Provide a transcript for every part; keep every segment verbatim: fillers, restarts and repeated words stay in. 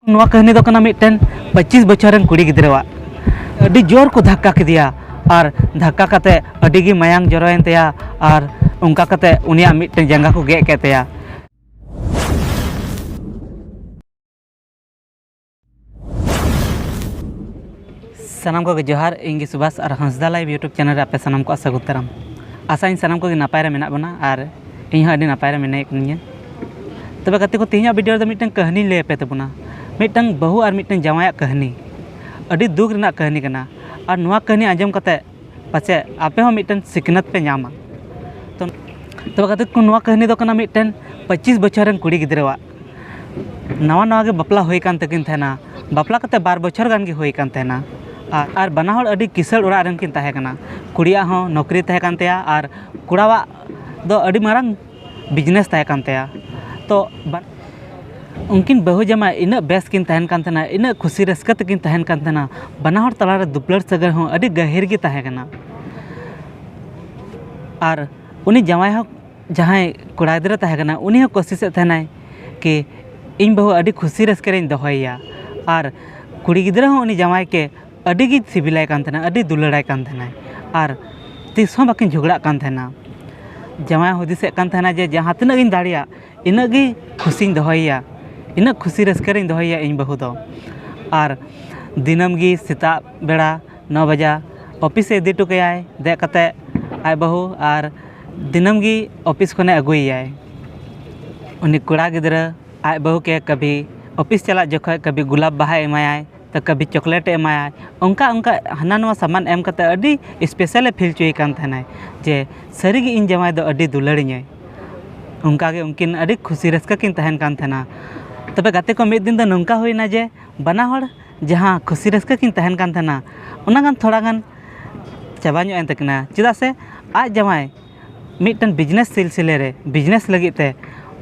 ᱱᱚᱣᱟ ᱠᱟᱹᱦᱱᱤ ᱫᱚ ᱠᱟᱱᱟ ᱢᱤᱫᱴᱮᱱ ᱯᱚᱸᱪᱤᱥ ᱵᱚᱪᱷᱚᱨ ᱨᱮᱱ ᱠᱩᱲᱤ ᱜᱤᱫᱽᱨᱟᱹᱣᱟᱜ᱾ ᱟᱹᱰᱤ ᱡᱳᱨ ᱠᱚ ᱫᱷᱟᱠᱠᱟ ᱠᱮᱫᱮᱭᱟ ᱟᱨ ᱫᱷᱟᱠᱠᱟ ᱠᱟᱛᱮ ᱟᱹᱰᱤ ᱜᱮ ᱢᱟᱭᱟᱝ ᱡᱚᱨᱚᱭᱮᱱ ᱛᱟᱭᱟ ᱟᱨ ᱚᱱᱠᱟ ᱠᱟᱛᱮ ᱩᱱᱤᱭᱟᱜ ᱢᱤᱫᱴᱮᱱ ᱡᱟᱸᱜᱟ ᱠᱚ ᱜᱮᱫ ᱠᱮᱫ ᱛᱟᱭᱟ᱾ ᱥᱟᱱᱟᱢ ᱠᱚᱜᱮ ᱡᱚᱦᱟᱨ, ᱤᱧ ᱜᱮ ᱥᱩᱵᱷᱟᱥ ᱟᱨ ᱦᱟᱸᱥᱫᱟ ᱞᱟᱭᱤᱵᱷ YouTube ᱪᱮᱱᱮᱞ ᱨᱮ ᱟᱯᱮ ᱥᱟᱱᱟᱢ ᱠᱚᱣᱟᱜ ᱥᱟᱹᱜᱩᱱ ᱫᱟᱨᱟᱢ᱾ ᱟᱥᱟᱧ ᱥᱟᱱᱟᱢ ᱠᱚᱜᱮ ᱱᱟᱯᱟᱭ ᱨᱮ ᱢᱮᱱᱟᱜ ᱵᱚᱱᱟ ᱟᱨ ᱤᱧ ᱦᱚᱸ ᱟᱹᱰᱤ ᱱᱟᱯᱟᱭ ᱨᱮ ᱢᱮᱱᱟᱜ ᱠᱟᱹᱫᱤᱧᱟ᱾ ᱛᱚᱵᱮ ᱜᱟᱛᱮ ᱠᱚ, ᱛᱮᱦᱮᱧᱟᱜ ᱵᱷᱤᱰᱤᱭᱳ ᱨᱮᱫᱚ ᱢᱤᱫᱴᱟᱝ ᱠᱟᱹᱦᱱᱤᱧ ᱞᱟᱹᱭ ᱟᱯᱮ ᱛᱟᱵᱚᱱᱟ, ᱢᱤᱫᱴᱟᱝ ᱵᱟᱹᱦᱩ ᱟᱨ ᱢᱤᱫᱴᱟᱝ ᱡᱟᱶᱟᱭᱟᱜ ᱠᱟᱹᱦᱱᱤ᱾ ᱟᱹᱰᱤ ᱫᱩᱠ ᱨᱮᱱᱟᱜ ᱠᱟᱹᱦᱱᱤ ᱠᱟᱱᱟ ᱟᱨ ᱱᱚᱣᱟ ᱠᱟᱹᱦᱱᱤ ᱟᱸᱡᱚᱢ ᱠᱟᱛᱮ ᱯᱟᱪᱮᱫ ᱟᱯᱮ ᱦᱚᱸ ᱢᱤᱫᱴᱮᱱ ᱥᱤᱠᱷᱱᱟᱹᱛ ᱯᱮ ᱧᱟᱢᱟ᱾ ᱛᱚ, ᱛᱚᱵᱮ ᱜᱟᱛᱮ ᱠᱚ, ᱱᱚᱣᱟ ᱠᱟᱹᱦᱱᱤ ᱫᱚ ᱠᱟᱱᱟ ᱢᱤᱫᱴᱮᱱ ᱯᱚᱸᱪᱤᱥ ᱵᱚᱪᱷᱚᱨ ᱨᱮᱱ ᱠᱩᱲᱤ ᱜᱤᱫᱽᱨᱟᱹᱣᱟᱜ᱾ ᱱᱟᱣᱟ ᱱᱟᱣᱟ ᱜᱮ ᱵᱟᱯᱞᱟ ᱦᱩᱭ ᱠᱟᱱ ᱛᱟᱹᱠᱤᱱ ᱛᱟᱦᱮᱱᱟ᱾ ᱵᱟᱯᱞᱟ ᱠᱟᱛᱮ ᱵᱟᱨ ᱵᱚᱪᱷᱚᱨ ᱜᱟᱱ ᱜᱮ ᱦᱩᱭ ᱠᱟᱱ ᱛᱟᱦᱮᱱᱟ᱾ ᱟᱨ, ᱟᱨ ᱵᱟᱱᱟ ᱦᱚᱲ ᱟᱹᱰᱤ ᱠᱤᱥᱟᱹᱬ ᱚᱲᱟᱜ ᱨᱮᱱ ᱠᱤᱱ ᱛᱟᱦᱮᱸ ᱠᱟᱱᱟ᱾ ᱠᱩᱲᱤᱭᱟᱜ ᱦᱚᱸ ᱱᱚᱠᱨᱤ ᱛᱟᱦᱮᱸ ᱠᱟᱱ ᱛᱟᱭᱟ ᱟᱨ ᱠᱚᱲᱟᱣᱟᱜ ᱫᱚ ᱟᱹᱰᱤ ᱢᱟᱨᱟᱝ ᱵᱤᱡᱽᱱᱮᱥ ᱛᱟᱦᱮᱸ ᱠᱟᱱ ᱛᱟᱭᱟ᱾ ᱛᱚ, ᱵᱟ-, ᱩᱱᱠᱤᱱ ᱵᱟᱹᱦᱩ ᱡᱟᱶᱟᱭ ᱤᱱᱟᱹᱜ ᱵᱮᱥ ᱠᱤᱱ ᱛᱟᱦᱮᱱ ᱠᱟᱱ ᱛᱟᱦᱮᱱᱟ, ᱤᱱᱟᱹᱜ ᱠᱷᱩᱥᱤ ᱨᱟᱹᱥᱠᱟᱹ ᱛᱮᱠᱤᱱ ᱛᱟᱦᱮᱱ ᱠᱟᱱ ᱛᱟᱦᱮᱱᱟ, ᱵᱟᱱᱟ ᱦᱚᱲ ᱛᱟᱞᱟᱨᱮ ᱫᱩᱯᱞᱟᱹᱲ ᱥᱟᱹᱜᱟᱹᱭ ᱦᱚᱸ ᱟᱹᱰᱤ ᱜᱟᱹᱦᱤᱨ ᱜᱮ ᱛᱟᱦᱮᱸ ᱠᱟᱱᱟ᱾ ᱟᱨ ᱩᱱᱤ ᱡᱟᱶᱟᱭ ᱦᱚᱸ, ᱡᱟᱦᱟᱸᱭ ᱠᱚᱲᱟ ᱜᱤᱫᱽᱨᱟᱹ ᱛᱟᱦᱮᱸ ᱠᱟᱱᱟ, ᱩᱱᱤ ᱦᱚᱸ ᱠᱳᱥᱤᱥᱮᱫ ᱛᱟᱦᱮᱱᱟᱭ ᱠᱤ ᱤᱧ ᱵᱟᱹᱦᱩ ᱟᱹᱰᱤ ᱠᱷᱩᱥᱤ ᱨᱟᱹᱥᱠᱟᱹ ᱨᱮᱧ ᱫᱚᱦᱚᱭᱮᱭᱟ᱾ ᱟᱨ ᱠᱩᱲᱤ ᱜᱤᱫᱽᱨᱟᱹ ᱦᱚᱸ ᱩᱱᱤ ᱡᱟᱶᱟᱭ ᱠᱮ ᱟᱹᱰᱤ ᱜᱮ ᱥᱤᱵᱤᱞᱟᱭ ᱠᱟᱱ ᱛᱟᱦᱮᱱᱟ, ᱟᱹᱰᱤ ᱫᱩᱞᱟᱹᱲᱟᱭ ᱠᱟᱱ ᱛᱟᱦᱮᱱᱟᱭ᱾ ᱟᱨ ᱛᱤᱥ ᱦᱚᱸ ᱵᱟᱹᱠᱤᱱ ᱡᱷᱚᱜᱽᱲᱟᱜ ᱠᱟᱱ ᱛᱟᱦᱮᱱᱟ᱾ ᱡᱟᱶᱟᱭ ᱦᱩᱫᱤᱥᱮᱫ ᱠᱟᱱ ᱛᱟᱦᱮᱱᱟ ᱡᱮ ᱡᱟᱦᱟᱸ ᱛᱤᱱᱟᱹᱜ ᱜᱤᱧ ᱫᱟᱲᱮᱭᱟᱜ, ᱤᱱᱟᱹᱜ ᱜᱮ ᱠᱷᱩᱥᱤᱧ ᱫᱚᱦᱚᱭᱮᱭᱟ, ᱤᱱᱟᱹᱜ ᱠᱷᱩᱥᱤ ᱨᱟᱹᱥᱠᱟᱹ ᱨᱤᱧ ᱫᱚᱦᱚᱭᱮᱭᱟ ᱤᱧ ᱵᱟᱹᱦᱩ ᱫᱚ᱾ ᱟᱨ ᱫᱤᱱᱟᱹᱢ ᱜᱮ ᱥᱮᱛᱟᱜ ᱵᱮᱲᱟ ᱱᱚ ᱵᱟᱡᱟ ᱚᱯᱷᱤᱥ ᱮ ᱤᱫᱤ ᱦᱚᱴᱚ ᱠᱟᱭᱟᱭ ᱫᱮᱡ ᱠᱟᱛᱮ ᱟᱡ ᱵᱟᱹᱦᱩ, ᱟᱨ ᱫᱤᱱᱟᱹᱢ ᱜᱮ ᱚᱯᱷᱤᱥ ᱠᱷᱚᱱᱮ ᱟᱹᱜᱩᱭᱮᱭᱟᱭ᱾ ᱩᱱᱤ ᱠᱚᱲᱟ ᱜᱤᱫᱽᱨᱟᱹ ᱟᱡ ᱵᱟᱹᱦᱩ ᱠᱮ ᱠᱟᱵᱷᱤ ᱚᱯᱷᱤᱥ ᱪᱟᱞᱟᱜ ᱡᱚᱠᱷᱚᱡ ᱠᱟᱵᱷᱤ ᱜᱩᱞᱟᱵ ᱵᱟᱦᱟᱭ ᱮᱢᱟᱭᱟᱭ, ᱛᱚ ᱠᱟᱵᱷᱤ ᱪᱚᱠᱞᱮᱴ ᱮ ᱮᱢᱟᱭᱟᱭ᱾ ᱚᱱᱠᱟ ᱚᱱᱠᱟ ᱦᱟᱱᱟ ᱱᱚᱣᱟ ᱥᱟᱢᱟᱱ ᱮᱢ ᱠᱟᱛᱮ ᱟᱹᱰᱤ ᱥᱯᱮᱥᱟᱞ ᱮ ᱯᱷᱤᱞ ᱦᱚᱪᱚᱭᱮ ᱠᱟᱱ ᱛᱟᱦᱮᱱᱟᱭ ᱡᱮ ᱥᱟᱹᱨᱤᱜᱮ ᱤᱧ ᱡᱟᱶᱟᱭ ᱫᱚ ᱟᱹᱰᱤ ᱫᱩᱞᱟᱹᱲᱤᱧᱟᱭ᱾ ᱚᱱᱠᱟᱜᱮ ᱩᱱᱠᱤᱱ ᱟᱹᱰᱤ ᱠᱷᱩᱥᱤ ᱨᱟᱹᱥᱠᱟᱹ ᱠᱤᱱ ᱛᱟᱦᱮᱱ ᱠᱟᱱ ᱛᱟᱦᱮᱱᱟ᱾ ᱛᱚᱵᱮ ᱜᱟᱛᱮ ᱠᱚ, ᱢᱤᱫ ᱫᱤᱱ ᱫᱚ ᱱᱚᱝᱠᱟ ᱦᱩᱭᱱᱟ ᱡᱮ ᱵᱟᱱᱟ ᱦᱚᱲ ᱡᱟᱦᱟᱸ ᱠᱷᱩᱥᱤ ᱨᱟᱹᱥᱠᱟᱹ ᱠᱤᱱ ᱛᱟᱦᱮᱱ ᱠᱟᱱ ᱛᱟᱦᱮᱱᱟ, ᱚᱱᱟ ᱜᱟᱱ ᱛᱷᱚᱲᱟ ᱜᱟᱱ ᱪᱟᱵᱟ ᱧᱚᱜ ᱮᱱ ᱛᱟᱹᱠᱤᱱᱟ᱾ ᱪᱮᱫᱟᱜ ᱥᱮ ᱟᱡ ᱡᱟᱶᱟᱭ ᱢᱤᱫᱴᱮᱱ ᱵᱤᱡᱽᱱᱮᱥ ᱥᱤᱞᱥᱤᱞᱟᱹ ᱨᱮ ᱵᱤᱡᱽᱱᱮᱥ ᱞᱟᱹᱜᱤᱫ ᱛᱮ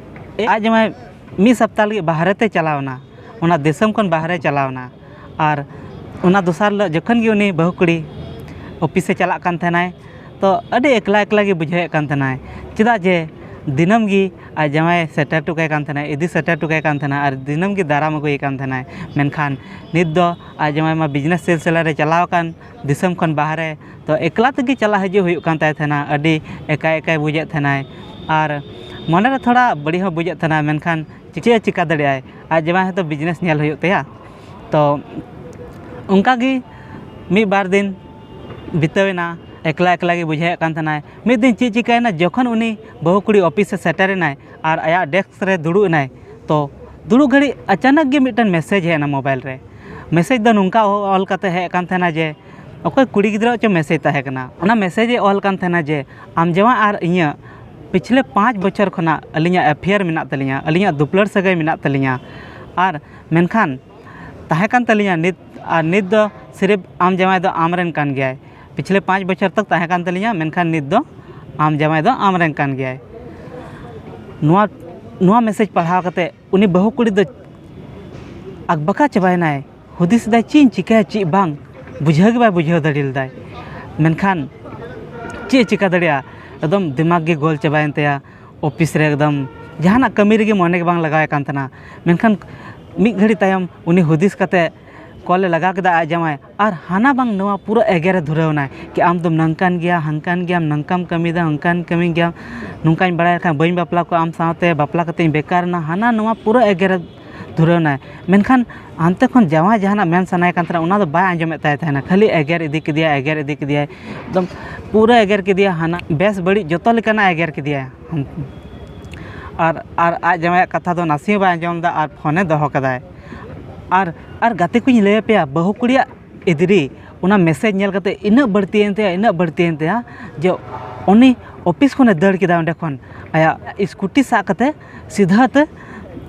ᱟᱡ ᱡᱟᱶᱟᱭ ᱢᱤᱫ ᱥᱚᱯᱛᱟ ᱞᱟᱹᱜᱤᱫ ᱵᱟᱦᱨᱮ ᱛᱮ ᱪᱟᱞᱟᱣᱱᱟ, ᱚᱱᱟ ᱫᱤᱥᱚᱢ ᱠᱷᱚᱱ ᱵᱟᱦᱨᱮ ᱪᱟᱞᱟᱣᱱᱟ᱾ ᱟᱨ ᱚᱱᱟ ᱫᱚᱥᱟᱨ ᱦᱤᱞᱳᱜ ᱡᱚᱠᱷᱚᱱ ᱜᱮ ᱩᱱᱤ ᱵᱟᱹᱦᱩ ᱠᱩᱲᱤ ᱚᱯᱷᱤᱥ ᱮ ᱪᱟᱞᱟᱜ ᱠᱟᱱ ᱛᱟᱦᱮᱱᱟᱭ, ᱛᱚ ᱟᱹᱰᱤ ᱮᱠᱞᱟ ᱮᱠᱞᱟ ᱜᱮ ᱵᱩᱡᱷᱟᱹᱣᱮᱫ ᱠᱟᱱ ᱛᱟᱦᱮᱱᱟᱭ᱾ ᱪᱮᱫᱟᱜ ᱡᱮ ᱫᱤᱱᱟᱹᱢ ᱜᱮ ᱟᱡ ᱡᱟᱶᱟᱭ ᱥᱮᱴᱮᱨ ᱦᱚᱴᱚ ᱠᱟᱭ ᱠᱟᱱ ᱛᱟᱦᱮᱱᱟᱭ, ᱤᱫᱤ ᱥᱮᱴᱮᱨ ᱦᱚᱴᱚ ᱠᱟᱭ ᱠᱟᱱ ᱛᱟᱦᱮᱱᱟ ᱟᱨ ᱫᱤᱱᱟᱹᱢ ᱜᱮ ᱫᱟᱨᱟᱢ ᱟᱹᱜᱩᱭᱮ ᱠᱟᱱ ᱛᱟᱦᱮᱱᱟᱭ᱾ ᱢᱮᱱᱠᱷᱟᱱ ᱱᱤᱛ ᱫᱚ ᱟᱡ ᱡᱟᱶᱟᱭ ᱢᱟ ᱵᱤᱡᱽᱱᱮᱥ ᱥᱤᱞᱥᱤᱞᱟ ᱨᱮ ᱪᱟᱞᱟᱣ ᱟᱠᱟᱱ, ᱫᱤᱥᱚᱢ ᱠᱷᱚᱱ ᱵᱟᱦᱨᱮ, ᱛᱚ ᱮᱠᱞᱟ ᱛᱮᱜᱮ ᱪᱟᱞᱟᱜ ᱦᱤᱡᱩᱜ ᱦᱩᱭᱩᱜ ᱠᱟᱱ ᱛᱟᱭ ᱛᱟᱦᱮᱱᱟ᱾ ᱟᱹᱰᱤ ᱮᱠᱟᱭ ᱮᱠᱟᱭ ᱵᱩᱡᱮᱫ ᱛᱟᱦᱮᱱᱟᱭ ᱟᱨ ᱢᱚᱱᱮᱨᱮ ᱛᱷᱚᱲᱟ ᱵᱟᱹᱲᱤᱡ ᱦᱚᱸ ᱵᱩᱡᱮᱫ ᱛᱟᱦᱮᱱᱟ, ᱢᱮᱱᱠᱷᱟᱱ ᱪᱮᱫ ᱮ ᱪᱤᱠᱟ ᱫᱟᱲᱮᱭᱟᱜᱼᱟᱭ? ᱟᱡ ᱡᱟᱶᱟᱭ ᱦᱚᱸᱛᱚ ᱵᱤᱡᱽᱱᱮᱥ ᱧᱮᱞ ᱦᱩᱭᱩᱜ ᱛᱟᱭᱟ᱾ ᱛᱚ ᱚᱱᱠᱟ ᱜᱮ ᱢᱤᱫ ᱵᱟᱨ ᱫᱤᱱ ᱵᱤᱛᱟᱹᱣ ᱮᱱᱟ, ᱮᱠᱞᱟ ᱮᱠᱞᱟ ᱜᱮ ᱵᱩᱡᱷᱟᱹᱣᱮᱫ ᱠᱟᱱ ᱛᱟᱦᱮᱱᱟᱭ᱾ ᱢᱤᱫ ᱫᱤᱱ ᱪᱮᱫ ᱪᱤᱠᱟᱹᱭᱮᱱᱟ, ᱡᱚᱠᱷᱚᱱ ᱩᱱᱤ ᱵᱟᱹᱦᱩ ᱠᱩᱲᱤ ᱚᱯᱷᱤᱥ ᱮ ᱥᱮᱴᱮᱨ ᱮᱱᱟᱭ ᱟᱨ ᱟᱭᱟᱜ ᱰᱮᱥᱠ ᱨᱮ ᱫᱩᱲᱩᱵ ᱮᱱᱟᱭ, ᱛᱚ ᱫᱩᱲᱩᱵ ᱜᱷᱟᱹᱲᱤᱡ ᱟᱪᱟᱱᱚᱠ ᱜᱮ ᱢᱤᱫᱴᱮᱱ ᱢᱮᱥᱮᱡᱽ ᱦᱮᱡ ᱮᱱᱟ ᱢᱳᱵᱟᱭᱤᱞ ᱨᱮ᱾ ᱢᱮᱥᱮᱡᱽ ᱫᱚ ᱱᱚᱝᱠᱟ ᱚᱞ ᱠᱟᱛᱮ ᱦᱮᱡ ᱟᱠᱟᱱ ᱛᱟᱦᱮᱱᱟ ᱡᱮ, ᱚᱠᱚᱭ ᱠᱩᱲᱤ ᱜᱤᱫᱽᱨᱟᱹᱣᱟᱜ ᱪᱚ ᱢᱮᱥᱮᱡᱽ ᱛᱟᱦᱮᱸ ᱠᱟᱱᱟ, ᱚᱱᱟ ᱢᱮᱥᱮᱡᱽ ᱮ ᱚᱞ ᱠᱟᱱ ᱛᱟᱦᱮᱱᱟ ᱡᱮ, "ᱟᱢ ᱡᱟᱶᱟᱭ ᱟᱨ ᱤᱧᱟᱹᱜ ᱯᱤᱪᱷᱞᱮ ᱯᱟᱸᱪ ᱵᱚᱪᱷᱚᱨ ᱠᱷᱚᱱᱟᱜ ᱟᱹᱞᱤᱧᱟᱜ ᱮᱯᱷᱮᱭᱟᱨ ᱢᱮᱱᱟᱜ ᱛᱟᱹᱞᱤᱧᱟ, ᱟᱹᱞᱤᱧᱟᱜ ᱫᱩᱯᱞᱟᱹᱲ ᱥᱟᱹᱜᱟᱹᱭ ᱢᱮᱱᱟᱜ ᱛᱟᱹᱞᱤᱧᱟ, ᱟᱨ ᱢᱮᱱᱠᱷᱟᱱ ᱛᱟᱦᱮᱸ ᱠᱟᱱ ᱛᱟᱹᱞᱤᱧᱟ ᱱᱤᱛ, ᱟᱨ ᱱᱤᱛ ᱫᱚ ᱥᱤᱨᱤᱯ ᱟᱢ ᱡᱟᱶᱟᱭ ᱫᱚ ᱟᱢ ᱨᱮᱱ ᱠᱟᱱ ᱜᱮᱭᱟᱭ᱾ ᱯᱤᱪᱷᱞᱮ ᱯᱟᱸᱪ ᱵᱚᱪᱷᱚᱨ ᱛᱚᱠ ᱛᱟᱦᱮᱸ ᱠᱟᱱ ᱛᱟᱹᱞᱤᱧᱟ, ᱢᱮᱱᱠᱷᱟᱱ ᱱᱤᱛ ᱫᱚ ᱟᱢ ᱡᱟᱶᱟᱭ ᱫᱚ ᱟᱢ ᱨᱮᱱ ᱠᱟᱱ ᱜᱮᱭᱟᱭ᱾" ᱱᱚᱣᱟ, ᱱᱚᱣᱟ ᱢᱮᱥᱮᱡᱽ ᱯᱟᱲᱦᱟᱣ ᱠᱟᱛᱮ ᱩᱱᱤ ᱵᱟᱹᱦᱩ ᱠᱩᱲᱤ ᱫᱚ ᱟᱠᱵᱟᱠᱟ ᱪᱟᱵᱟᱭᱮᱱᱟᱭ᱾ ᱦᱩᱫᱤᱥ ᱮᱫᱟᱭ, "ᱪᱮᱫ ᱤᱧ ᱪᱤᱠᱟᱹᱭᱟ, ᱪᱮᱫ ᱵᱟᱝ?" ᱵᱩᱡᱷᱟᱹᱣ ᱜᱮ ᱵᱟᱭ ᱵᱩᱡᱷᱟᱹᱣ ᱫᱟᱲᱮ ᱞᱮᱫᱟᱭ᱾ ᱢᱮᱱᱠᱷᱟᱱ ᱪᱮᱫ ᱮ ᱪᱤᱠᱟ ᱫᱟᱲᱮᱭᱟᱜᱼᱟ? ᱮᱠᱫᱚᱢ ᱫᱤᱢᱟᱜᱽ ᱜᱮ ᱜᱳᱞ ᱪᱟᱵᱟᱭᱮᱱ ᱛᱟᱭᱟ᱾ ᱚᱯᱷᱤᱥ ᱨᱮ ᱮᱠᱫᱚᱢ ᱡᱟᱦᱟᱱᱟᱜ ᱠᱟᱹᱢᱤ ᱨᱮᱜᱮ ᱢᱚᱱᱮ ᱜᱮ ᱵᱟᱝ ᱞᱟᱜᱟᱣ ᱮ ᱠᱟᱱ ᱛᱟᱦᱮᱱᱟ᱾ ᱢᱮᱱᱠᱷᱟᱱ ᱢᱤᱫ ᱜᱷᱟᱹᱲᱤ ᱛᱟᱭᱚᱢ ᱩᱱᱤ ᱦᱩᱫᱤᱥ ᱠᱟᱛᱮ ᱠᱚᱞ ᱮ ᱞᱟᱜᱟᱣ ᱠᱮᱫᱟ ᱟᱡ ᱡᱟᱶᱟᱭ, ᱟᱨ ᱦᱟᱱᱟ ᱵᱟᱝ ᱱᱚᱣᱟ ᱯᱩᱨᱟᱹ ᱮᱜᱮᱨᱮ ᱫᱷᱩᱨᱟᱹᱣ ᱮᱱᱟᱭ ᱠᱤ, "ᱟᱢ ᱫᱚᱢ ᱱᱚᱝᱠᱟᱱ ᱜᱮᱭᱟ, ᱦᱟᱱᱠᱟᱱ ᱜᱮᱭᱟᱢ, ᱱᱚᱝᱠᱟᱢ ᱠᱟᱹᱢᱤᱭᱮᱫᱟ, ᱦᱟᱱᱠᱟᱱ ᱠᱟᱹᱢᱤ ᱜᱮᱭᱟᱢ, ᱱᱚᱝᱠᱟᱧ ᱵᱟᱲᱟᱭ ᱞᱮᱠᱷᱟᱱ ᱵᱟᱹᱧ ᱵᱟᱯᱞᱟ ᱠᱚᱜᱼᱟ ᱟᱢ ᱥᱟᱶᱛᱮ, ᱵᱟᱯᱞᱟ ᱠᱟᱛᱮᱧ ᱵᱮᱠᱟᱨ ᱮᱱᱟ", ᱦᱟᱱᱟ ᱱᱚᱣᱟ ᱯᱩᱨᱟᱹ ᱮᱜᱮᱨᱮ ᱫᱷᱩᱨᱟᱹᱣ ᱮᱱᱟᱭ᱾ ᱢᱮᱱᱠᱷᱟᱱ ᱦᱟᱱᱛᱮ ᱠᱷᱚᱱ ᱡᱟᱶᱟᱭ ᱡᱟᱦᱟᱱᱟᱜ ᱢᱮᱱ ᱥᱟᱱᱟᱭᱮ ᱠᱟᱱ ᱛᱟᱦᱮᱱᱟ, ᱚᱱᱟ ᱫᱚ ᱵᱟᱭ ᱟᱸᱡᱚᱢᱮᱫ ᱛᱟᱭ ᱛᱟᱦᱮᱱᱟ, ᱠᱷᱟᱹᱞᱤ ᱮᱜᱮᱨ ᱤᱫᱤ ᱠᱮᱫᱮᱭᱟᱭ, ᱮᱜᱮᱨ ᱤᱫᱤ ᱠᱮᱫᱮᱭᱟᱭ, ᱮᱠᱫᱚᱢ ᱯᱩᱨᱟᱹ ᱮᱜᱮᱨ ᱠᱮᱫᱮᱭᱟ, ᱦᱟᱱᱟ ᱵᱮᱥ ᱵᱟᱹᱲᱤᱡ ᱡᱚᱛᱚ ᱞᱮᱠᱟᱱᱟᱜ ᱮᱜᱮᱨ ᱠᱮᱫᱮᱭᱟᱭ᱾ ᱟᱨ, ᱟᱨ ᱟᱡ ᱡᱟᱶᱟᱭᱟᱜ ᱠᱟᱛᱷᱟ ᱫᱚ ᱱᱟᱥᱮ ᱦᱚᱸ ᱵᱟᱭ ᱟᱸᱡᱚᱢ ᱮᱫᱟ ᱟᱨ ᱯᱷᱳᱱᱮ ᱫᱚᱦᱚ ᱠᱟᱫᱟᱭ᱾ ᱟᱨ, ᱟᱨ ᱜᱟᱛᱮ ᱠᱚᱧ ᱞᱟᱹᱭ ᱟᱯᱮᱭᱟ, ᱵᱟᱹᱦᱩ ᱠᱩᱲᱤᱭᱟᱜ ᱮᱫᱽᱨᱤ ᱚᱱᱟ ᱢᱮᱥᱮᱡᱽ ᱧᱮᱞ ᱠᱟᱛᱮ ᱤᱱᱟᱹᱜ ᱵᱟᱹᱲᱛᱤᱭᱮᱱ ᱛᱟᱭᱟ, ᱤᱱᱟᱹᱜ ᱵᱟᱹᱲᱛᱤᱭᱮᱱ ᱛᱟᱭᱟ ᱡᱮ ᱩᱱᱤ ᱚᱯᱷᱤᱥ ᱠᱷᱚᱱᱮ ᱫᱟᱹᱲ ᱠᱮᱫᱟ, ᱚᱸᱰᱮ ᱠᱷᱚᱱ ᱟᱭᱟᱜ ᱥᱠᱩᱴᱤ ᱥᱟᱵ ᱠᱟᱛᱮ ᱥᱤᱫᱷᱟᱹ ᱛᱮ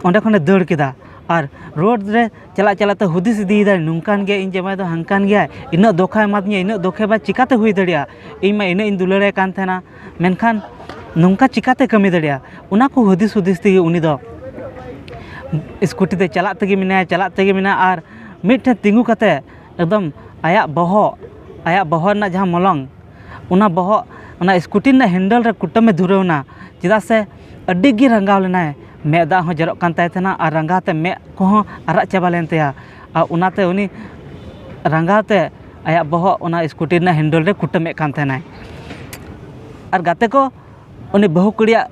ᱚᱸᱰᱮ ᱠᱷᱚᱱᱮ ᱫᱟᱹᱲ ᱠᱮᱫᱟ᱾ ᱟᱨ ᱨᱳᱰ ᱨᱮ ᱪᱟᱞᱟᱜ ᱪᱟᱞᱟᱜ ᱛᱮ ᱦᱩᱫᱤᱥ ᱤᱫᱤᱭᱮᱫᱟᱭ, "ᱱᱚᱝᱠᱟᱱ ᱜᱮᱭᱟᱭ ᱤᱧ ᱡᱟᱶᱟᱭ ᱫᱚ, ᱦᱟᱝᱠᱟᱱ ᱜᱮᱭᱟᱭ, ᱤᱱᱟᱹᱜ ᱫᱚᱠᱷᱟᱭ ᱮᱢᱟᱫᱤᱧᱟ, ᱤᱱᱟᱹᱜ ᱫᱚᱠᱷᱮ ᱵᱟ ᱪᱤᱠᱟᱛᱮ ᱦᱩᱭ ᱫᱟᱲᱮᱭᱟᱜᱼᱟ? ᱤᱧ ᱢᱟ ᱤᱱᱟᱹᱜ ᱤᱧ ᱫᱩᱞᱟᱹᱲᱟᱭ ᱠᱟᱱ ᱛᱟᱦᱮᱱᱟ, ᱢᱮᱱᱠᱷᱟᱱ ᱱᱚᱝᱠᱟ ᱪᱤᱠᱟᱛᱮ ᱠᱟᱹᱢᱤ ᱫᱟᱲᱮᱭᱟᱜᱼᱟ?" ᱚᱱᱟ ᱠᱚ ᱦᱩᱫᱤᱥ ᱦᱩᱫᱤᱥ ᱛᱮᱜᱮ ᱩᱱᱤ ᱫᱚ ᱥᱠᱩᱴᱤ ᱛᱮ ᱪᱟᱞᱟᱜ ᱛᱮᱜᱮ ᱢᱮᱱᱟᱭᱟ, ᱪᱟᱞᱟᱜ ᱛᱮᱜᱮ ᱢᱮᱱᱟᱭᱟ᱾ ᱟᱨ ᱢᱤᱫᱴᱷᱮᱱ ᱛᱤᱸᱜᱩ ᱠᱟᱛᱮ ᱮᱠᱫᱚᱢ ᱟᱭᱟᱜ ᱵᱚᱦᱚᱜ, ᱟᱭᱟᱜ ᱵᱚᱦᱚᱜ ᱨᱮᱱᱟᱜ ᱡᱟᱦᱟᱸ ᱢᱚᱞᱚᱝ, ᱚᱱᱟ ᱵᱚᱦᱚᱜ ᱚᱱᱟ ᱥᱠᱩᱴᱤ ᱨᱮᱱᱟᱜ ᱦᱮᱱᱰᱮᱞ ᱨᱮ ᱠᱩᱴᱟᱹᱢᱮ ᱫᱷᱩᱨᱟᱹᱣ ᱮᱱᱟ᱾ ᱪᱮᱫᱟᱜ ᱥᱮ ᱟᱹᱰᱤ ᱜᱮ ᱨᱟᱸᱜᱟᱣ ᱞᱮᱱᱟᱭ᱾ ᱢᱮᱫ ᱫᱟᱜ ᱦᱚᱸ ᱡᱚᱨᱚᱜ ᱠᱟᱱ ᱛᱟᱭ ᱛᱟᱦᱮᱱᱟ ᱟᱨ ᱨᱟᱸᱜᱟᱣ ᱛᱮ ᱢᱮᱫ ᱠᱚᱦᱚᱸ ᱟᱨᱟᱜ ᱪᱟᱵᱟ ᱞᱮᱱ ᱛᱟᱭᱟ᱾ ᱟᱨ ᱚᱱᱟᱛᱮ ᱩᱱᱤ ᱨᱟᱸᱜᱟᱣ ᱛᱮ ᱟᱭᱟᱜ ᱵᱚᱦᱚᱜ ᱚᱱᱟ ᱥᱠᱩᱴᱤ ᱨᱮᱱᱟᱜ ᱦᱮᱱᱰᱮᱞ ᱨᱮ ᱠᱩᱴᱟᱹᱢᱮᱫ ᱠᱟᱱ ᱛᱟᱦᱮᱱᱟᱭ᱾ ᱟᱨ ᱜᱟᱛᱮ ᱠᱚ, ᱩᱱᱤ ᱵᱟᱹᱦᱩ ᱠᱩᱲᱤᱭᱟᱜ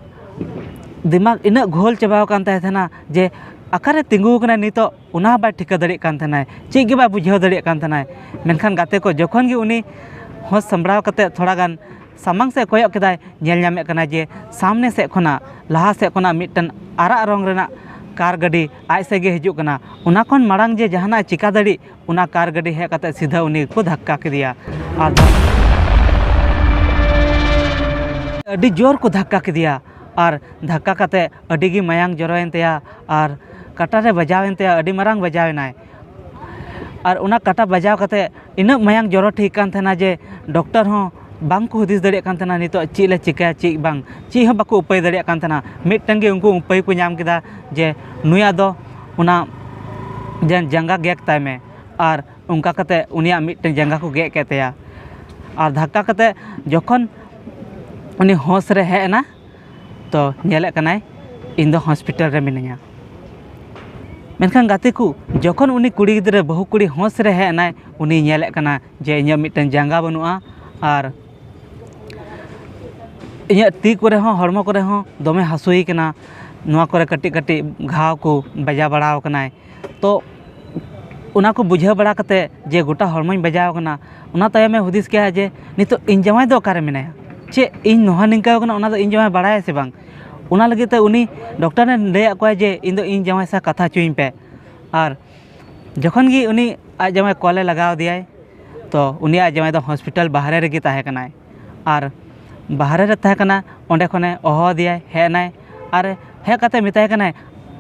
ᱫᱤᱢᱟᱜᱽ ᱤᱱᱟᱹᱜ ᱜᱷᱳᱞ ᱪᱟᱵᱟᱣ ᱟᱠᱟᱱ ᱛᱟᱭ ᱛᱟᱦᱮᱱᱟ ᱡᱮ ᱚᱠᱟᱨᱮ ᱛᱤᱸᱜᱩ ᱟᱠᱟᱱᱟᱭ ᱱᱤᱛᱚᱜ, ᱚᱱᱟ ᱦᱚᱸ ᱵᱟᱭ ᱴᱷᱤᱠᱟᱹ ᱫᱟᱲᱮᱭᱟᱜ ᱠᱟᱱ ᱛᱟᱦᱮᱱᱟᱭ, ᱪᱮᱫ ᱜᱮ ᱵᱟᱭ ᱵᱩᱡᱷᱟᱹᱣ ᱫᱟᱲᱮᱭᱟᱜ ᱠᱟᱱ ᱛᱟᱦᱮᱱᱟᱭ᱾ ᱢᱮᱱᱠᱷᱟᱱ ᱜᱟᱛᱮ ᱠᱚ, ᱡᱚᱠᱷᱚᱱ ᱜᱮ ᱩᱱᱤ ᱦᱚᱸ ᱥᱟᱢᱵᱲᱟᱣ ᱠᱟᱛᱮ ᱛᱷᱚᱲᱟ ᱜᱟᱱ ᱥᱟᱢᱟᱝ ᱥᱮᱫ ᱠᱚᱭᱚᱜ ᱠᱮᱫᱟᱭ, ᱧᱮᱞ ᱧᱟᱢᱮᱫ ᱠᱟᱱᱟᱭ ᱡᱮ ᱥᱟᱢᱱᱮ ᱥᱮᱫ ᱠᱷᱚᱱᱟᱜ, ᱞᱟᱦᱟ ᱥᱮᱫ ᱠᱷᱚᱱᱟᱜ ᱢᱤᱫᱴᱮᱱ ᱟᱨᱟᱜ ᱨᱚᱝ ᱨᱮᱱᱟᱜ ᱠᱟᱨ ᱜᱟᱹᱰᱤ ᱟᱡ ᱥᱮᱫ ᱜᱮ ᱦᱤᱡᱩᱜ ᱠᱟᱱᱟ᱾ ᱚᱱᱟ ᱠᱷᱚᱱ ᱢᱟᱲᱟᱝ ᱡᱮ ᱡᱟᱦᱟᱱᱟᱜ ᱮ ᱪᱤᱠᱟ ᱫᱟᱲᱮᱜ, ᱚᱱᱟ ᱠᱟᱨ ᱜᱟᱹᱰᱤ ᱦᱮᱡ ᱠᱟᱛᱮ ᱥᱤᱫᱷᱟᱹ ᱩᱱᱤ ᱜᱮᱠᱚ ᱫᱷᱟᱠᱠᱟ ᱠᱮᱫᱮᱭᱟ᱾ ᱟᱨ ᱟᱹᱰᱤ ᱡᱳᱨ ᱠᱚ ᱫᱷᱟᱠᱠᱟ ᱠᱮᱫᱮᱭᱟ᱾ ᱟᱨ ᱫᱷᱟᱠᱠᱟ ᱠᱟᱛᱮ ᱟᱹᱰᱤ ᱜᱮ ᱢᱟᱭᱟᱝ ᱡᱚᱨᱚᱭᱮᱱ ᱛᱟᱭᱟ ᱟᱨ ᱠᱟᱴᱟ ᱨᱮ ᱵᱟᱡᱟᱣᱮᱱ ᱛᱟᱭᱟ, ᱟᱹᱰᱤ ᱢᱟᱨᱟᱝ ᱵᱟᱡᱟᱣᱮᱱᱟᱭ᱾ ᱟᱨ ᱚᱱᱟ ᱠᱟᱴᱟ ᱵᱟᱡᱟᱣ ᱠᱟᱛᱮ ᱤᱱᱟᱹᱜ ᱢᱟᱭᱟᱝ ᱡᱚᱨᱚ ᱴᱷᱤᱠ ᱠᱟᱱ ᱛᱟᱦᱮᱱᱟ ᱡᱮ ᱰᱚᱠᱴᱚᱨ ᱦᱚᱸ ᱵᱟᱝ ᱠᱚ ᱦᱩᱫᱤᱥ ᱫᱟᱲᱮᱭᱟᱜ ᱠᱟᱱ ᱛᱟᱦᱮᱱᱟ ᱱᱤᱛᱚᱜ ᱪᱮᱫ ᱞᱮ ᱪᱤᱠᱟᱹᱭᱟ, ᱪᱮᱫ ᱵᱟᱝ, ᱪᱮᱫ ᱦᱚᱸ ᱵᱟᱠᱚ ᱩᱯᱟᱹᱭ ᱫᱟᱲᱮᱭᱟᱜ ᱠᱟᱱ ᱛᱟᱦᱮᱱᱟ᱾ ᱢᱤᱫᱴᱟᱝ ᱜᱮ ᱩᱱᱠᱩ ᱩᱯᱟᱹᱭ ᱠᱚ ᱧᱟᱢ ᱠᱮᱫᱟ ᱡᱮ ᱱᱩᱭᱟᱜ ᱫᱚ ᱚᱱᱟ ᱡᱟᱝ-, ᱡᱟᱸᱜᱟ ᱜᱮᱫ ᱛᱟᱭ ᱢᱮ᱾ ᱟᱨ ᱚᱱᱠᱟ ᱠᱟᱛᱮ ᱩᱱᱤᱭᱟᱜ ᱢᱤᱫᱴᱟᱝ ᱡᱟᱸᱜᱟ ᱠᱚ ᱜᱮᱫ ᱠᱮᱫ ᱛᱟᱭᱟ᱾ ᱟᱨ ᱫᱷᱟᱠᱠᱟ ᱠᱟᱛᱮ ᱡᱚᱠᱷᱚᱱ ᱩᱱᱤ ᱦᱳᱥ ᱨᱮ ᱦᱮᱡ ᱮᱱᱟ, ᱛᱚ ᱧᱮᱞᱮᱫ ᱠᱟᱱᱟᱭ ᱤᱧ ᱫᱚ ᱦᱚᱥᱯᱤᱴᱟᱞ ᱨᱮ ᱢᱤᱱᱟᱹᱧᱟ᱾ ᱢᱮᱱᱠᱷᱟᱱ ᱜᱟᱛᱮ ᱠᱚ, ᱡᱚᱠᱷᱚᱱ ᱩᱱᱤ ᱠᱩᱲᱤ ᱜᱤᱫᱽᱨᱟᱹ, ᱵᱟᱹᱦᱩ ᱠᱩᱲᱤ ᱦᱳᱥ ᱨᱮ ᱦᱮᱡ ᱮᱱᱟᱭ, ᱩᱱᱤ ᱧᱮᱞᱮᱫ ᱠᱟᱱᱟ ᱡᱮ ᱤᱧᱟᱹᱜ ᱢᱤᱫᱴᱟᱝ ᱡᱟᱸᱜᱟ ᱵᱟᱹᱱᱩᱜᱼᱟ ᱟᱨ ᱤᱧᱟᱹᱜ ᱛᱤ ᱠᱚᱨᱮ ᱦᱚᱸ, ᱦᱚᱲᱢᱚ ᱠᱚᱨᱮ ᱦᱚᱸ ᱫᱚᱢᱮ ᱦᱟᱹᱥᱩᱭᱮ ᱠᱟᱱᱟ, ᱱᱚᱣᱟ ᱠᱚᱨᱮ ᱠᱟᱹᱴᱤᱡ ᱠᱟᱹᱴᱤᱡ ᱜᱷᱟᱣ ᱠᱚ ᱵᱟᱡᱟᱣ ᱵᱟᱲᱟᱣ ᱠᱟᱱᱟᱭ᱾ ᱛᱚ ᱚᱱᱟ ᱠᱚ ᱵᱩᱡᱷᱟᱹᱣ ᱵᱟᱲᱟ ᱠᱟᱛᱮ ᱡᱮ ᱜᱚᱴᱟ ᱦᱚᱲᱢᱚᱧ ᱵᱟᱡᱟᱣ ᱠᱟᱱᱟ, ᱚᱱᱟ ᱛᱟᱭᱚᱢᱮ ᱦᱩᱫᱤᱥ ᱠᱮᱜᱼᱟ ᱡᱮ ᱱᱤᱛᱚᱜ ᱤᱧ ᱡᱟᱶᱟᱭ ᱫᱚ ᱚᱠᱟᱨᱮ ᱢᱮᱱᱟᱭᱟ? ᱪᱮᱫ ᱤᱧ ᱱᱚᱣᱟ ᱱᱤᱝᱠᱟᱹ ᱠᱟᱱᱟ, ᱚᱱᱟ ᱫᱚ ᱤᱧ ᱡᱟᱶᱟᱭ ᱵᱟᱲᱟᱭᱟ ᱥᱮ ᱵᱟᱝ? ᱚᱱᱟ ᱞᱟᱹᱜᱤᱫ ᱛᱮ ᱩᱱᱤ ᱰᱚᱠᱴᱚᱨᱮ ᱞᱟᱹᱭᱟᱫ ᱠᱚᱣᱟ ᱡᱮ ᱤᱧ ᱫᱚ ᱤᱧ ᱡᱟᱶᱟᱭ ᱥᱟᱶ ᱠᱟᱛᱷᱟ ᱦᱚᱪᱚᱧ ᱯᱮ᱾ ᱟᱨ ᱡᱚᱠᱷᱚᱱ ᱜᱮ ᱩᱱᱤ ᱟᱡ ᱡᱟᱶᱟᱭ ᱠᱚᱞᱮ ᱞᱟᱜᱟᱣ ᱟᱫᱮᱭᱟᱭ, ᱛᱚ ᱩᱱᱤ ᱟᱡ ᱡᱟᱶᱟᱭ ᱫᱚ ᱦᱚᱥᱯᱤᱴᱟᱞ ᱵᱟᱦᱨᱮ ᱨᱮᱜᱮ ᱛᱟᱦᱮᱸ ᱠᱟᱱᱟᱭ᱾ ᱟᱨ ᱵᱟᱦᱨᱮ ᱨᱮ ᱛᱟᱦᱮᱸ ᱠᱟᱱᱟ, ᱚᱸᱰᱮ ᱠᱷᱚᱱᱮ ᱦᱚᱦᱚ ᱟᱫᱮᱭᱟᱭ, ᱦᱮᱡ ᱮᱱᱟᱭ᱾ ᱟᱨ ᱦᱮᱡ ᱠᱟᱛᱮ ᱢᱮᱛᱟᱭ ᱠᱟᱱᱟᱭ,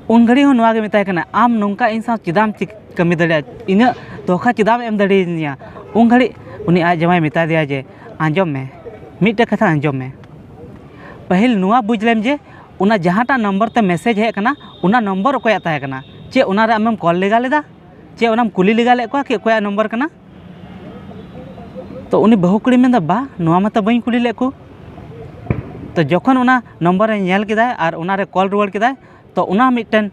ᱩᱱ ᱜᱷᱟᱹᱲᱤᱡ ᱦᱚᱸ ᱱᱚᱣᱟ ᱜᱮ ᱢᱮᱛᱟᱭ ᱠᱟᱱᱟ, "ᱟᱢ ᱱᱚᱝᱠᱟ ᱤᱧ ᱥᱟᱶ ᱪᱮᱫᱟᱢ ᱪᱤᱠ-, ᱠᱟᱹᱢᱤ ᱫᱟᱲᱮᱭᱟᱜᱼᱟ? ᱤᱱᱟᱹᱜ ᱫᱷᱳᱠᱟ ᱪᱮᱫᱟᱢ ᱮᱢ ᱫᱟᱲᱮᱭᱟᱹᱧᱟ?" ᱩᱱ ᱜᱷᱟᱹᱲᱤᱡ ᱩᱱᱤ ᱟᱡ ᱡᱟᱶᱟᱭ ᱢᱮᱛᱟ ᱫᱮᱭᱟ ᱡᱮ, "ᱟᱸᱡᱚᱢ ᱢᱮ, ᱢᱤᱫᱴᱮᱡ ᱠᱟᱛᱷᱟ ᱟᱸᱡᱚᱢ ᱢᱮ᱾ ᱯᱟᱹᱦᱤᱞ ᱱᱚᱣᱟ ᱵᱩᱡᱽ ᱞᱮᱢ ᱡᱮ ᱚᱱᱟ ᱡᱟᱦᱟᱸᱴᱟᱜ ᱱᱚᱢᱵᱚᱨ ᱛᱮ ᱢᱮᱥᱮᱡᱽ ᱦᱮᱡ ᱟᱠᱟᱱᱟ, ᱚᱱᱟ ᱱᱚᱢᱵᱚᱨ ᱚᱠᱚᱭᱟᱜ ᱛᱟᱦᱮᱸ ᱠᱟᱱᱟ? ᱪᱮᱫ ᱚᱱᱟᱨᱮ ᱟᱢᱮᱢ ᱠᱚᱞ ᱞᱮᱜᱟ ᱞᱮᱫᱟ? ᱪᱮᱫ ᱚᱱᱟᱢ ᱠᱩᱞᱤ ᱞᱮᱜᱟ ᱞᱮᱫ ᱠᱚᱣᱟ ᱠᱤ ᱚᱠᱚᱭᱟᱜ ᱱᱚᱢᱵᱚᱨ ᱠᱟᱱᱟ?" ᱛᱚ ᱩᱱᱤ ᱵᱟᱹᱦᱩ ᱠᱩᱲᱤ ᱢᱮᱱᱫᱟ, "ᱵᱟ, ᱱᱚᱣᱟ ᱢᱟᱛᱚ ᱵᱟᱹᱧ ᱠᱩᱞᱤ ᱞᱮᱫ ᱠᱚ, ᱛᱚ ᱡᱚᱠᱷᱚᱱ ᱚᱱᱟ ᱱᱚᱢᱵᱚᱨ ᱮ ᱧᱮᱞ ᱠᱮᱫᱟᱭ ᱟᱨ ᱚᱱᱟᱨᱮ ᱠᱚᱞ ᱨᱩᱣᱟᱹᱲ ᱠᱮᱫᱟᱭ, ᱛᱚ ᱚᱱᱟ ᱢᱤᱫᱴᱮᱱ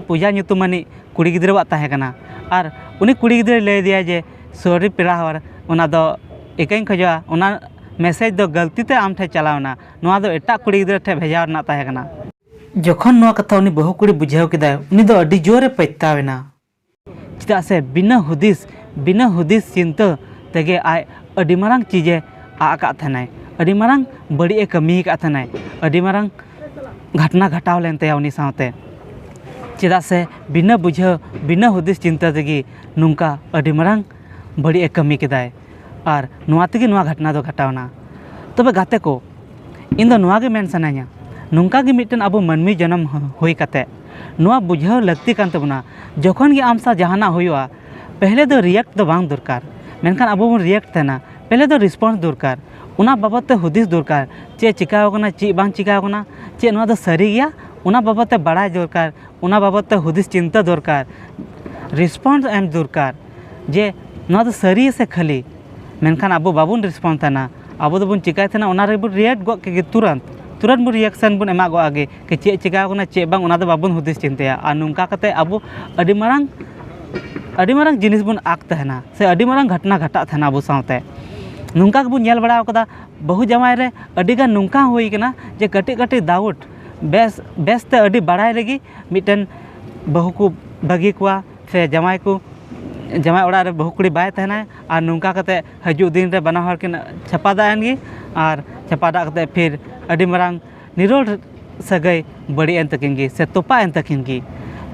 ᱯᱩᱡᱟ ᱧᱩᱛᱩᱢᱟᱱᱤᱡ ᱠᱩᱲᱤ ᱜᱤᱫᱽᱨᱟᱹᱣᱟᱜ ᱛᱟᱦᱮᱸ ᱠᱟᱱᱟ᱾ ᱟᱨ ᱩᱱᱤ ᱠᱩᱲᱤ ᱜᱤᱫᱽᱨᱟᱹᱭ ᱞᱟᱹᱭ ᱟᱫᱮᱭᱟ ᱡᱮ, "ᱥᱚᱨᱤ ᱯᱮᱲᱟ ᱦᱚᱲ, ᱚᱱᱟ ᱫᱚ ᱤᱠᱟᱹᱧ ᱠᱷᱚᱡᱚᱜᱼᱟ, ᱚᱱᱟ ᱢᱮᱥᱮᱡᱽ ᱫᱚ ᱜᱟᱹᱞᱛᱤ ᱛᱮ ᱟᱢ ᱴᱷᱮᱱ ᱪᱟᱞᱟᱣ ᱮᱱᱟ, ᱱᱚᱣᱟ ᱫᱚ ᱮᱴᱟᱜ ᱠᱩᱲᱤ ᱜᱤᱫᱽᱨᱟᱹ ᱴᱷᱮᱱ ᱵᱷᱮᱡᱟᱣ ᱨᱮᱱᱟᱜ ᱛᱟᱦᱮᱸ ᱠᱟᱱᱟ᱾" ᱡᱚᱠᱷᱚᱱ ᱱᱚᱣᱟ ᱠᱟᱛᱷᱟ ᱩᱱᱤ ᱵᱟᱹᱦᱩ ᱠᱩᱲᱤ ᱵᱩᱡᱷᱟᱹᱣ ᱠᱮᱫᱟᱭ, ᱩᱱᱤ ᱫᱚ ᱟᱹᱰᱤ ᱡᱳᱨᱮ ᱯᱚᱪᱷᱛᱟᱣ ᱮᱱᱟ᱾ ᱪᱮᱫᱟᱜ ᱥᱮ ᱵᱤᱱᱟᱹ ᱦᱩᱫᱤᱥ, ᱵᱤᱱᱟᱹ ᱦᱩᱫᱤᱥ ᱪᱤᱱᱛᱟᱹ ᱛᱮᱜᱮ ᱟᱡ ᱟᱹᱰᱤ ᱢᱟᱨᱟᱝ ᱪᱤᱡᱮ ᱟᱜ ᱟᱠᱟᱫ ᱛᱟᱦᱮᱱᱟᱭ, ᱟᱹᱰᱤ ᱢᱟᱨᱟᱝ ᱵᱟᱹᱲᱤᱡ ᱮ ᱠᱟᱹᱢᱤ ᱟᱠᱟᱫ ᱛᱟᱦᱮᱱᱟᱭ, ᱟᱹᱰᱤ ᱢᱟᱨᱟᱝ ᱜᱷᱟᱴᱱᱟ ᱜᱷᱟᱴᱟᱣ ᱞᱮᱱ ᱛᱟᱭᱟ ᱩᱱᱤ ᱥᱟᱶᱛᱮ᱾ ᱪᱮᱫᱟᱜ ᱥᱮ ᱵᱤᱱᱟᱹ ᱵᱩᱡᱷᱟᱹᱣ, ᱵᱤᱱᱟᱹ ᱦᱩᱫᱤᱥ ᱪᱤᱱᱛᱟᱹ ᱛᱮᱜᱮ ᱱᱚᱝᱠᱟ ᱟᱹᱰᱤ ᱢᱟᱨᱟᱝ ᱵᱟᱹᱲᱤᱡ ᱮ ᱠᱟᱹᱢᱤ ᱠᱮᱫᱟᱭ᱾ ᱟᱨ ᱱᱚᱣᱟ ᱛᱮᱜᱮ ᱱᱚᱣᱟ ᱜᱷᱟᱴᱱᱟ ᱫᱚ ᱜᱷᱟᱴᱟᱣ ᱮᱱᱟ᱾ ᱛᱚᱵᱮ ᱜᱟᱛᱮ ᱠᱚ, ᱤᱧ ᱫᱚ ᱱᱚᱣᱟ ᱜᱮ ᱢᱮᱱ ᱥᱟᱱᱟᱧᱟ, ᱱᱚᱝᱠᱟ ᱜᱮ ᱢᱤᱫᱴᱮᱱ ᱟᱵᱚ ᱢᱟᱹᱱᱢᱤ ᱡᱚᱱᱚᱢ ᱦᱩᱭ ᱠᱟᱛᱮ ᱱᱚᱣᱟ ᱵᱩᱡᱷᱟᱹᱣ ᱞᱟᱹᱠᱛᱤ ᱠᱟᱱ ᱛᱟᱵᱚᱱᱟ, ᱡᱚᱠᱷᱚᱱ ᱜᱮ ᱟᱢ ᱥᱟᱶ ᱡᱟᱦᱟᱱᱟᱜ ᱦᱩᱭᱩᱜᱼᱟ, ᱯᱮᱦᱞᱮ ᱫᱚ ᱨᱤᱭᱮᱠᱴ ᱫᱚ ᱵᱟᱝ ᱫᱚᱨᱠᱟᱨ, ᱢᱮᱱᱠᱷᱟᱱ ᱟᱵᱚ ᱵᱚᱱ ᱨᱤᱭᱮᱠᱴ ᱛᱟᱦᱮᱱᱟ᱾ ᱯᱮᱦᱞᱮ ᱫᱚ ᱨᱮᱥᱯᱚᱱᱥ ᱫᱚᱨᱠᱟᱨ, ᱚᱱᱟ ᱵᱟᱵᱚᱫ ᱛᱮ ᱦᱩᱫᱤᱥ ᱫᱚᱨᱠᱟᱨ, ᱪᱮᱫ ᱪᱤᱠᱟᱹᱣ ᱠᱟᱱᱟ, ᱪᱮᱫ ᱵᱟᱝ ᱪᱤᱠᱟᱹᱣ ᱠᱟᱱᱟ, ᱪᱮᱫ ᱱᱚᱣᱟ ᱫᱚ ᱥᱟᱹᱨᱤ ᱜᱮᱭᱟ, ᱚᱱᱟ ᱵᱟᱵᱚᱫ ᱛᱮ ᱵᱟᱲᱟᱭ ᱫᱚᱨᱠᱟᱨ, ᱚᱱᱟ ᱵᱟᱵᱚᱫ ᱛᱮ ᱦᱩᱫᱤᱥ ᱪᱤᱱᱛᱟᱹ ᱫᱚᱨᱠᱟᱨ, ᱨᱮᱥᱯᱚᱱᱥ ᱮᱢ ᱫᱚᱨᱠᱟᱨ ᱡᱮ ᱱᱚᱣᱟ ᱫᱚ ᱥᱟᱹᱨᱤ ᱥᱮ ᱠᱷᱟᱹᱞᱤ᱾ ᱢᱮᱱᱠᱷᱟᱱ ᱟᱵᱚ ᱵᱟᱵᱚᱱ ᱨᱮᱥᱯᱚᱱᱥ ᱛᱟᱦᱮᱱᱟ, ᱟᱵᱚ ᱫᱚᱵᱚᱱ ᱪᱤᱠᱟᱹᱭ ᱛᱟᱦᱮᱱᱟ, ᱚᱱᱟ ᱨᱮᱵᱚᱱ ᱨᱤᱭᱮᱠᱴ ᱜᱚᱫ ᱠᱮᱫ ᱜᱮ, ᱛᱩᱨᱟᱹᱱᱛ, ᱛᱩᱨᱟᱹᱱᱛ ᱵᱚᱱ ᱨᱤᱭᱮᱠᱥᱚᱱ ᱵᱚᱱ ᱮᱢᱟ ᱜᱚᱫ ᱜᱮ, ᱠᱤ ᱪᱮᱫ ᱪᱤᱠᱟᱹᱣ ᱠᱟᱱᱟ, ᱪᱮᱫ ᱵᱟᱝ, ᱚᱱᱟ ᱫᱚ ᱵᱟᱵᱚᱱ ᱦᱩᱫᱤᱥ ᱪᱤᱱᱛᱟᱹᱭᱟ᱾ ᱟᱨ ᱱᱚᱝᱠᱟ ᱠᱟᱛᱮ ᱟᱵᱚ ᱟᱹᱰᱤ ᱢᱟᱨᱟᱝ, ᱟᱹᱰᱤ ᱢᱟᱨᱟᱝ ᱡᱤᱱᱤᱥ ᱵᱚᱱ ᱟᱸᱠ ᱛᱟᱦᱮᱱᱟ ᱥᱮ ᱟᱹᱰᱤ ᱢᱟᱨᱟᱝ ᱜᱷᱚᱴᱱᱟ ᱜᱷᱟᱴᱟᱜ ᱛᱟᱦᱮᱱᱟ ᱟᱵᱚ ᱥᱟᱶᱛᱮ᱾ ᱱᱚᱝᱠᱟ ᱜᱮᱵᱚᱱ ᱧᱮᱞ ᱵᱟᱲᱟ ᱟᱠᱟᱫᱟ, ᱵᱟᱹᱦᱩ ᱡᱟᱶᱟᱭ ᱨᱮ ᱟᱹᱰᱤ ᱜᱟᱱ ᱱᱚᱝᱠᱟ ᱦᱚᱸ ᱦᱩᱭ ᱠᱟᱱᱟ ᱡᱮ ᱠᱟᱹᱴᱤᱡ ᱠᱟᱹᱴᱤᱡ ᱰᱟᱣᱩᱴ, ᱵᱮᱥ, ᱵᱮᱥ ᱛᱮ ᱟᱹᱰᱤ ᱵᱟᱲᱟᱭ ᱨᱮᱜᱮ ᱢᱤᱫᱴᱮᱱ ᱵᱟᱹᱦᱩ ᱠᱚ ᱵᱟᱹᱜᱤ ᱠᱚᱣᱟ ᱥᱮ ᱡᱟᱶᱟᱭ ᱠᱚ, ᱡᱟᱶᱟᱭ ᱚᱲᱟᱜ ᱨᱮ ᱵᱟᱹᱦᱩ ᱠᱩᱲᱤ ᱵᱟᱭ ᱛᱟᱦᱮᱱᱟᱭ, ᱟᱨ ᱱᱚᱝᱠᱟ ᱠᱟᱛᱮ ᱦᱤᱡᱩᱜ ᱫᱤᱱ ᱨᱮ ᱵᱟᱱᱟ ᱦᱚᱲ ᱠᱤᱱ ᱪᱷᱟᱯᱟᱰᱟᱜ ᱮᱱ ᱜᱮ, ᱟᱨ ᱪᱷᱟᱯᱟᱰᱟᱜ ᱠᱟᱛᱮ ᱯᱷᱤᱨ ᱟᱹᱰᱤ ᱢᱟᱨᱟᱝ ᱱᱤᱨᱚᱲ ᱥᱟᱹᱜᱟᱹᱭ ᱵᱟᱹᱲᱤᱡ ᱮᱱ ᱛᱟᱹᱠᱤᱱ ᱜᱮ ᱥᱮ ᱛᱚᱯᱟᱜ ᱮᱱ ᱛᱟᱹᱠᱤᱱ ᱜᱮ᱾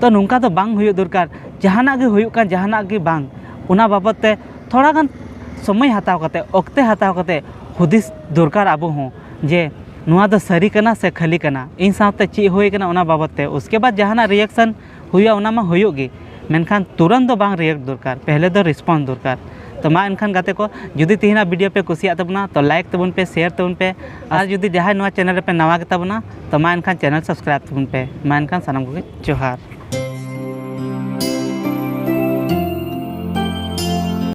ᱛᱚ ᱱᱚᱝᱠᱟ ᱫᱚ ᱵᱟᱝ ᱦᱩᱭᱩᱜ ᱫᱚᱨᱠᱟᱨ᱾ ᱡᱟᱦᱟᱱᱟᱜ ᱜᱮ ᱦᱩᱭᱩᱜ ᱠᱟᱱ, ᱡᱟᱦᱟᱱᱟᱜ ᱜᱮ ᱵᱟᱝ, ᱚᱱᱟ ᱵᱟᱵᱚᱫ ᱛᱮ ᱛᱷᱚᱲᱟ ᱜᱟᱱ ᱥᱚᱢᱚᱭ ᱦᱟᱛᱟᱣ ᱠᱟᱛᱮ, ᱚᱠᱛᱮ ᱦᱟᱛᱟᱣ ᱠᱟᱛᱮ ᱦᱩᱫᱤᱥ ᱫᱚᱨᱠᱟᱨ ᱟᱵᱚ ᱦᱚᱸ ᱡᱮ ᱱᱚᱣᱟ ᱫᱚ ᱥᱟᱹᱨᱤ ᱠᱟᱱᱟ ᱥᱮ ᱠᱷᱟᱹᱞᱤ ᱠᱟᱱᱟ, ᱤᱧ ᱥᱟᱶᱛᱮ ᱪᱮᱫ ᱦᱩᱭ ᱠᱟᱱᱟ ᱚᱱᱟ ᱵᱟᱵᱚᱫ ᱛᱮ᱾ ᱩᱥᱠᱮ ᱵᱟᱫ ᱡᱟᱦᱟᱱᱟᱜ ᱨᱤᱭᱮᱠᱥᱚᱱ ᱦᱩᱭᱩᱜᱼᱟ, ᱚᱱᱟ ᱢᱟ ᱦᱩᱭᱩᱜ ᱜᱮ, ᱢᱮᱱᱠᱷᱟᱱ ᱛᱩᱨᱟᱹᱱᱛ ᱫᱚ ᱵᱟᱝ ᱨᱤᱭᱮᱠᱴ ᱫᱚᱨᱠᱟᱨ, ᱯᱮᱦᱞᱮ ᱫᱚ ᱨᱮᱥᱯᱚᱱᱥ ᱫᱚᱨᱠᱟᱨ᱾ ᱛᱚ ᱢᱟ ᱮᱱᱠᱷᱟᱱ ᱜᱟᱛᱮ ᱠᱚ, ᱡᱩᱫᱤ ᱛᱮᱦᱮᱧᱟᱜ ᱵᱷᱤᱰᱤᱭᱳ ᱯᱮ ᱠᱩᱥᱤᱭᱟᱜ ᱛᱟᱵᱚᱱᱟ, ᱛᱚ ᱞᱟᱭᱤᱠ ᱛᱟᱵᱚᱱ ᱯᱮ, ᱥᱮᱭᱟᱨ ᱛᱟᱵᱚᱱ ᱯᱮ, ᱟᱨ ᱡᱩᱫᱤ ᱡᱟᱦᱟᱸᱭ ᱱᱚᱣᱟ ᱪᱮᱱᱮᱞ ᱨᱮᱯᱮ ᱱᱟᱣᱟ ᱜᱮᱛᱟ ᱵᱚᱱᱟ, ᱛᱚ ᱢᱟ ᱮᱱᱠᱷᱟᱱ ᱪᱮᱱᱮᱞ ᱥᱟᱵᱥᱠᱨᱟᱭᱤᱵ ᱛᱟᱵᱚᱱ ᱯᱮ᱾ ᱢᱟ ᱮᱱᱠᱷᱟᱱ ᱥᱟᱱᱟᱢ ᱠᱚᱜᱮ ᱡᱚᱦᱟᱨ᱾